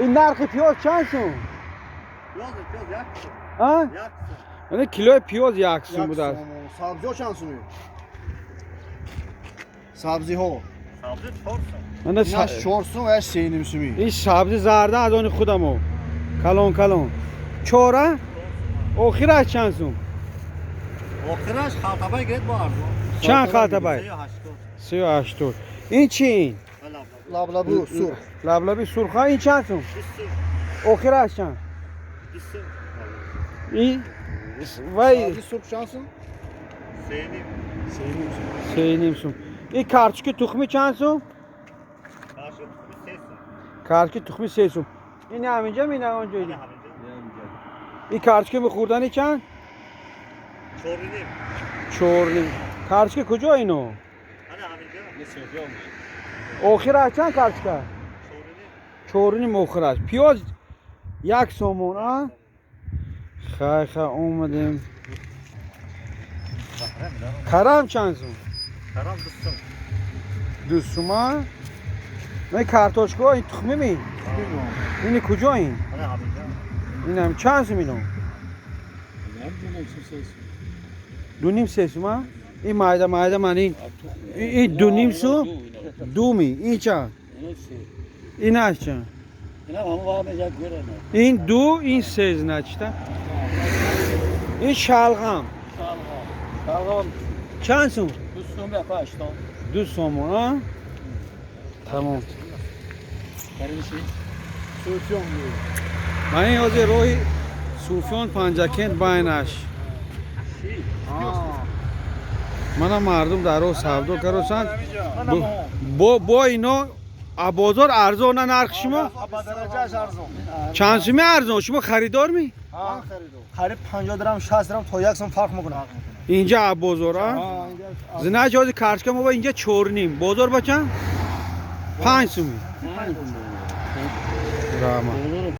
Ин нархи пиёз чанд сум? Пиёз 1 сум. А? 1 сум. Яъне килои пиёз 1 сум будааст. Сабзиҳо чанд сумӣ? Сабзиҳо. Сабзӣ 4 сум. Мана. Инаш 4 сум ва 3.5 сумӣ. Ин сабзи зарда аз они худамо. Калон калон. Чора? Охираш чанд сум? Охираш халтабай гиред, бо арзон. Чанд халтабай? 3.80. 3.80. Ин чи ин? Лаблабу сурх. Лаблаби сурха ин чанд сум? 20 сум. Охираш чанд? 20 сум. Ин вай. Сабзи сурх чанд сум? 3.5. 3.5 сум. 3.5 сум. Ин картошки тухмӣ чанд сум? Картошка тухмӣ 3 сум. Картошки тухмӣ 3 сум. Ин ҳаминҷа ми, на онҷо? Ҳаминҷа. Ин картошки мехӯрданӣ чанд? 4.5. 4.5. Картошка куҷо ино? Ана ҳаминҷа. Охираш чанд картошка? 4.5. 4.5 охираш. Пиёз 1 сомон, а? Хай, хай, омадем. Карам чанд сум? Карам 2 сум. 2 сума. Ин картошка ин тухмӣ ми? Ини куҷо ин? Ана ҳаминҷа. Инам чанд сум ино? 2.5, 3 сума? Ин майда майда ман ин 2.5 сум? Думи. Ин чанд? Инаш чанд? Ин ду, ин се, значит. Ин шалғам. Чанд сум? 2 сомон, а? Тамом. Суфиён. Ман ин ҳозир роҳи Суфиён Панҷакент байнаш. Мана мардум дар роҳ савдо каросанд. Бо ино а бозор арзон на нархи шумо? Ба дараҷааш арзон. Чанд суми арзон? Шумо харидор ми? Харидор. Қариб 50 дирам, 60 дирам то 1 сум фарқ мекунад. Инҷа а бозор, а? Значит, ҳозир картошка мо ба инҷа 4.5. Бозор ба чанд? 5 суми. Раҳмат.